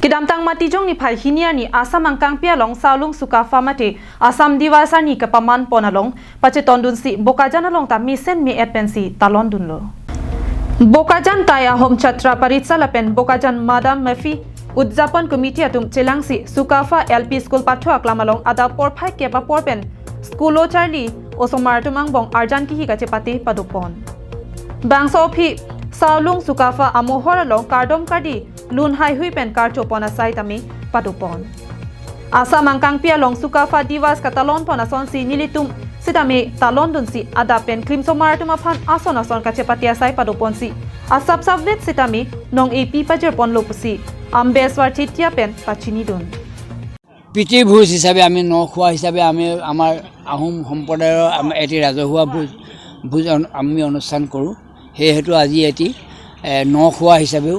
Kidamtang matijong ni phai hiniar ni Assam angkang pia long Saulung Sukafa mate Assam Diwasar ni kapaman ponalong pache tondun si Bokajan along ta misen mi etpensi talon dunlo. Bokajan taya hom chhatra paritsa lapen Bokajan Madam Mafi উদযাপন committee atum Chelangsi Sukafa LP school pathua klamalong ada porphai kepa porpen skulo charli osomar tumang bong arjan ki hi kache pati padupon. Bangso phi Saulung Sukafa amohor along kardom kadi lun hai hui pen kar chopona sai tami padupon. Assam angkang pia long Sukafa Divas katalon pon ason si nilitum sitami talon dun si ada pen klimsomar tuma phan ason ason kache patia sai padupon si asap sabvet sitami nong e pi pajer pon lopusi Ambeswar Chetia pen pachini dun. প্ৰীতিভোজ হিচাপে আমি ন-খোৱা হিচাপে আমি আমাৰ আহোম সম্প্ৰদায়ৰ এটি ৰাজহুৱা ভোজ আমি অনুষ্ঠান কৰোঁ। সেই হেতু আজি এটি ন-খোৱা হিচাপেও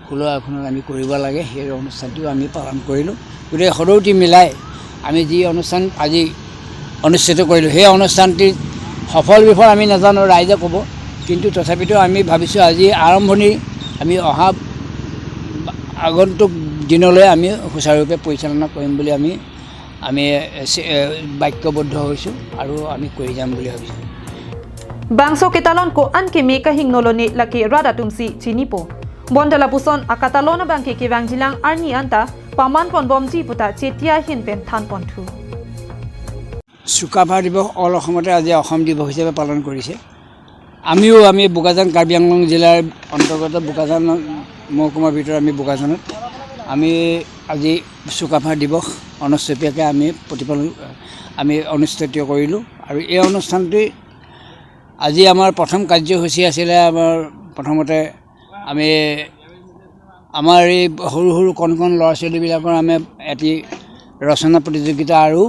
খোলা এখনত আমি কৰিব লাগে, সেই অনুষ্ঠানটিও আমি পালন কৰিলোঁ। গতিকে সদৌটি মিলাই আমি যি অনুষ্ঠান আজি অনুষ্ঠিত কৰিলোঁ, সেই অনুষ্ঠানটিত সফল বিফল আমি নাজানো, ৰাইজে ক'ব। কিন্তু তথাপিতো আমি ভাবিছোঁ আজি আৰম্ভণি, আমি অহা আগন্তুক দিনলৈ আমি সুচাৰুৰূপে পৰিচালনা কৰিম বুলি আমি বাক্যবদ্ধ হৈছোঁ আৰু আমি কৰি যাম বুলি ভাবিছোঁ। Bangso ketalon ko an ke me kahing noloni laki rada tumsi chinipo. Bondala puson akatalona bangke kewang jilang arni anta paman pon bomji puta chetia hin pen than pon thu. Sukaphaa দিৱস all অসমতে আজি অসম দিৱস হিচাপে পালন কৰিছে। আমিও আমি বোকাজান, কাৰ্বি আংলং জিলাৰ অন্তৰ্গত বোকাজান মহকুমাৰ ভিতৰত আমি বোকাজানত আমি আজি চুকাফা দিৱস অনুষ্টুপীয়াকৈ আমি প্ৰতিপালন আমি অনুষ্ঠিত কৰিলোঁ। আৰু এই অনুষ্ঠানটি আজি আমাৰ প্ৰথম কাৰ্যসূচী আছিলে, আমাৰ প্ৰথমতে আমি আমাৰ এই সৰু সৰু কণ কণ ল'ৰা ছোৱালীবিলাকৰ আমি এটি ৰচনা প্ৰতিযোগিতা আৰু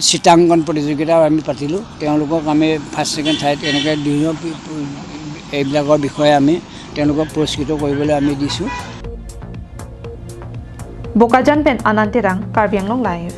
চিত্ৰাংকন প্ৰতিযোগিতাও আমি পাতিলোঁ। তেওঁলোকক আমি ফাৰ্ষ্ট, ছেকেণ্ড, থাৰ্ড এনেকৈ বিভিন্ন এইবিলাকৰ বিষয়ে আমি তেওঁলোকক পুৰস্কৃত কৰিবলৈ আমি দিছোঁ। Bokajan pen Ananterang, Karbi Anglong Live.